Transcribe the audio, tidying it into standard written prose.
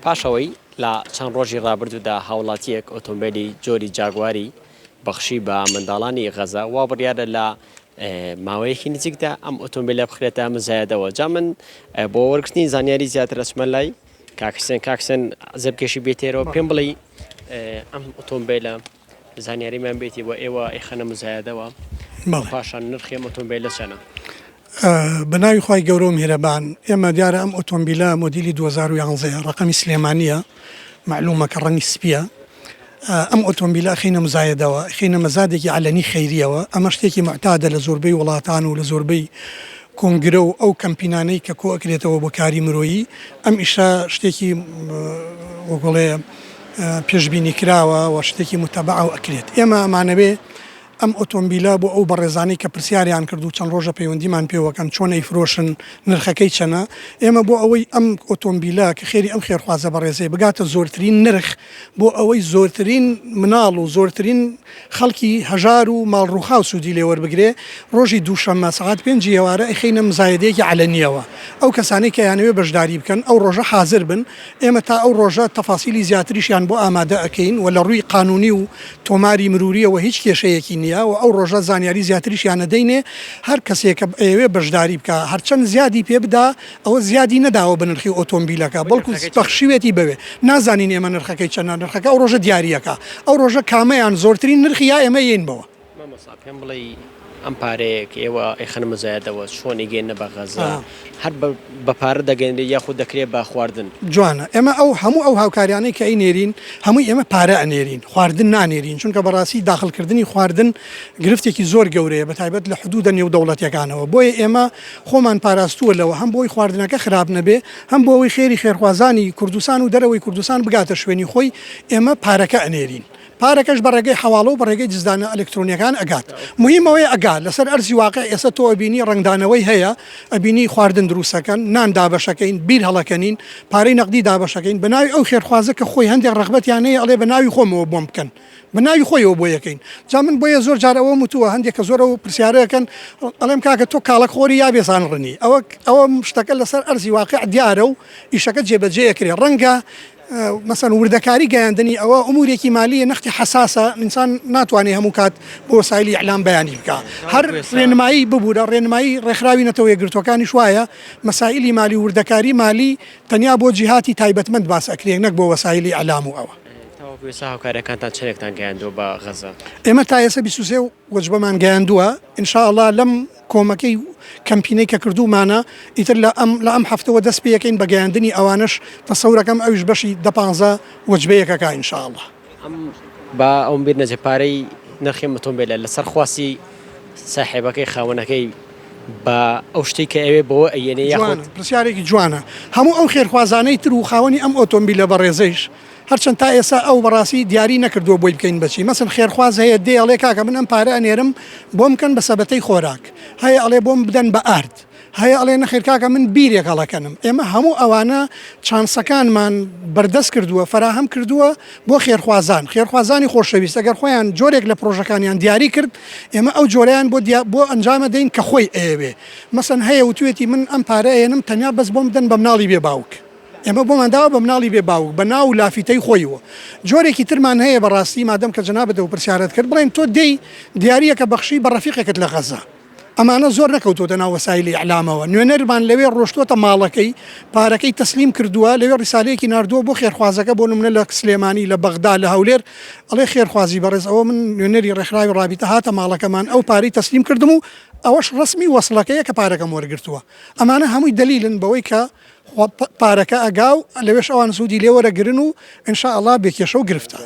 پاش ئەوەی لە چەند ڕۆژی ڕابردوودا هاوڵاتییەک ئۆتۆمبێلی جۆری جاگواری بەخشی بە منداڵانی غەزە، وا بڕیارە لە ماوەیەکی نزیکدا ئەم ئۆتۆمبیلە بخرێتە مزایەدەوە. جا من بۆ وەرگرتنی زانیاری زیاتر ئەچمە لای کاک حسێن. کاک حسێن زەبکێشی بێتێرەوە پێم بڵێی ئەم ئۆتۆمبیلە زانیاریمان بێتی بۆ ئێوە ئەیخەنە مزایەدەوە پاشان نرخی ئەم ئۆتۆمبیلە چەنە؟ بە ناوی خوای گەورە و میهرەبان ئێمە دیارە ئەم ئۆتۆمبیلە مۆدیلی 2011 ە ڕەقەمی سلێمانیە مەعلومە کە ڕەنگی سپیە ئەم ئۆتۆمبیلە ئەخەینە مزایەدەوە ئەخەینە مەزادێکی عەلەنی خەیریەوە ئەمە شتێکی موعتادە لە زۆربەی وڵاتان و لە زۆربەی کۆنگرە و ئەو کەمپینانەی کە کۆ ئەکرێتەوە بۆ کاری مرۆیی ئەم ئیشە شتێکی وەگوڵێ پێشبینی کراوە و شتێکی متەبعە و ئەکرێت ئێمە ئەمانەوێ ئەم ئۆتۆمبیلە بۆ ئەو بەڕێزانەی کە پرسیاریان کرد و چەند ڕۆژە پەیوەندیمان پێوەکەن چۆن ئەیفرۆشن نرخەکەی چەنە ئێمە بۆ ئەوەی ئەم ئۆتۆمبیلە کە خێری ئەم خێرخوازە بەڕێزەیە بگاتە زۆرترین نرخ بۆ ئەوەی زۆرترین مناڵ و زۆرترین خەڵکی هەژار و ماڵ ڕووخاو سوودی لێ وەربگرێ ڕۆژی دووشەممە سەعات پێنجی ئێوارە ئەیخەینە مزایەدەیەکی عەلەنییەوە ئەو کەسانەی کە ئەیانەوێ بەشداری بکەن ئەو ڕۆژە حازر بن ئێمە تا ئەو ڕۆژە تەفاسیلی زیاتریشیان بۆ ئامادە ئەکەین و لە ڕووی قانونی و تۆماری مروریەوە هیچ کێشەیەکی نیە و ئەو ڕۆژە زانیاری زیاتریشیان ئەدەینێ هەر کەسێ کە ئەیەوێ بەشداری بکا هەرچەند زیادی پێ بدا ئەوە زیادی نەداوە بە نرخی ئۆتۆمبیلەکە بەڵکو بەخشیوێتی بەوێ نازانین ئێمە نرخەکەی چەنە نرخەکە ئەو ڕۆژە دیاری ئەکا ئەو ڕۆژە کامەیان زۆرترین نرخی یا ئێمە یەین بەوە. مامۆستا پێم بڵێی ئەم پارەیە کە ئێوە ئەیخەنە مزایەدەوە چۆن ئەیگەیەننە بە غەزە هەر بە پارە دەگەیەنرێت یاخود دەکرێت بە خواردن؟ جوانە ئێمە ئەو هەموو ئەو هاوکاریانەی کە ئەینێرین هەمووی ئێمە پارە ئەنێرین خواردن نانێرین چونکە بەڕاستی داخل کردنی خواردن گرفتێکی زۆر گەورەیە بەتایبەت لە حدودە نێودەوڵەتیەکانەوە بۆیە ئێمە خۆمان پاراستووە لەوە هەم بۆی خواردنەکە خراپ نەبێ هەم بۆ ئەوەی خێری خێرخوازانی کوردستان و دەرەوەی کوردستان بگاتە شوێنی خۆی ئێمە پارەکە ئەنێرین. پارەکەش بە ڕێگەی حەواڵە و بە ڕێگەی جزدانە ئەلکترۆنیەکان ئەگات. موهیم ئەوەیە ئەگات. لەسەر ئەرزی واقع ئێستا تۆ ئەبینی ڕەنگدانەوەی هەیە، ئەبینی خواردن دروستەکەن، نان دابەشەکەین، بیر هەڵەکەنین، پارەی نەقدی دابەشەکەین، بە ناوی ئەو خێرخوازە کە خۆی هەندێک ڕەغبەتیان هەیە ئەڵێ بە ناوی خۆمەوە بۆم بکەن. بە ناوی خۆیەوە بۆی ئەکەین. جا من بۆیە زۆر جار ئەوەم وتووە هەندێک کە زۆر ئەو پرسیارە ئەکەن ئەڵێم کاکە تۆ کاڵەک خۆری یا بێزان ڕنی؟ ئەوە ئەوە شتەکە لەسەر ئەرزی واقع دیارە و ئیشەکە جێبەجێ ئەکرێ. ڕەنگە مەسەن وردەکاری گەیاندنی ئەوە ئومورێکی مالیە نەختی حەساسە ئینسان ناتوانێ هەموو کات بۆ وەسایلی ئیعلام بەیانی بکا هەر ڕێنمایی ببورە ڕێنمایی ڕێکخراوی نەتەوە یەکگرتووەکانیش وایە مەسایلی مالی و وردەکاری مالی تەنیا بۆ جیهاتی تایبەتمەند باس ئەکرێ نەک بۆ وەسایلی ئیعلام و ئەوە. تاوەکو ئێستا هاوکاریەکانتان چەندێکتان گەیاندووە بە غەزە؟ ئێمە تا ئێستا 23 وەجبەمان گەیاندووە ان شاء اللە لەم کۆمەکەی کەمپینەی کە کردوومانە ئیتر لە ئەم لە ئەم هەفتەوە دەست پێ ئەکەین بە گەیاندنی ئەوانەش تەسەورەکەم ئەویش بەشی دە پانزە وەجبەیەک ئەکا ان شاء اللە. ئەم با ئەوم بیر نەچێ پارەی نرخی ئەم ئۆتۆمبێلە لەسەر خواستی ساحێبەکەی خاوەنەکەی بە ئەو شتەی کە ئەوێ بەوە ئەیەنێ یاخود. جوانە پرسیارێکی جوانە هەموو ئەو خێرخوازانەی تر و خاوەنی ئەم ئۆتۆمبیلە بەڕێزەیش هەرچەند تا ئێستا ئەو بەڕاستی دیاری نەکردووە بۆی بکەین بەچی مەسەن خێرخواز هەیە دێ ئەڵێ کاکە من ئەم پارە ئەنێرم بۆم کەن بە سەبەتەی خۆراک هەیە ئەڵێ بۆم بدەن بە ئارد هەیە ئەڵێ نەخێر کاکە من بیرێک هەڵەکەنم ئێمە هەموو ئەوانە چانسەکانمان بەردەست کردووە فەراهەم کردووە بۆ خێرخوازان خێرخوازانی خۆشەویست ئەگەر خۆیان جۆرێک لە پرۆژەکانیان دیاری کرد ئێمە ئەو جۆرەیان بۆ بۆ ئەنجامە دەین کە خۆی ئەیەوێ مەسەن هەیە وتوێتی من ئەم پارە ئەیەنم تەنیا بەس بۆم بدەن بە مناڵی بێ باوک ئێمە بۆمان داوە بە مناڵی بێ باوک بە ناو و لافیتەی خۆیوە. جۆرێکی ترمان هەیە بە ڕاستی مادەم کە جەنابت ئەو پرسیارەت کرد بڵێین تۆ دێی دیارییەکە بەخشی بە ڕەفیقێکت لە غەزە. ئەمانە زۆر نەکەوتۆتە ناو وەسایلی ئیعلامەوە. نوێنەرمان لەوێ ڕۆشتۆتە ماڵەکەی، پارەکەی تەسلیم کردووە، لەوێ ڕیسالەیەکی ناردووە بۆ خێرخوازەکە بۆ نمونە لە سلێمانی، لە بەغدا، لە هەولێر ئەڵێ خێرخوازی بەڕێز ئەوە من نوێنەری ڕێکخراوی ڕابیتە هاتە ماڵەکەمان ئەو پارەی تەسلیم کردم و ئەوەش ڕەسمی وەسڵەکەیە کە پارەکەم وەرگرتووە. ئەمانە هەمووی دەلیلن بەوەی کە خوا پارەکە ئەگا و لەوێش ئەوان سوودی لێ وەرەگرن و ان شاء اللە بێ کێشە و گرفتە.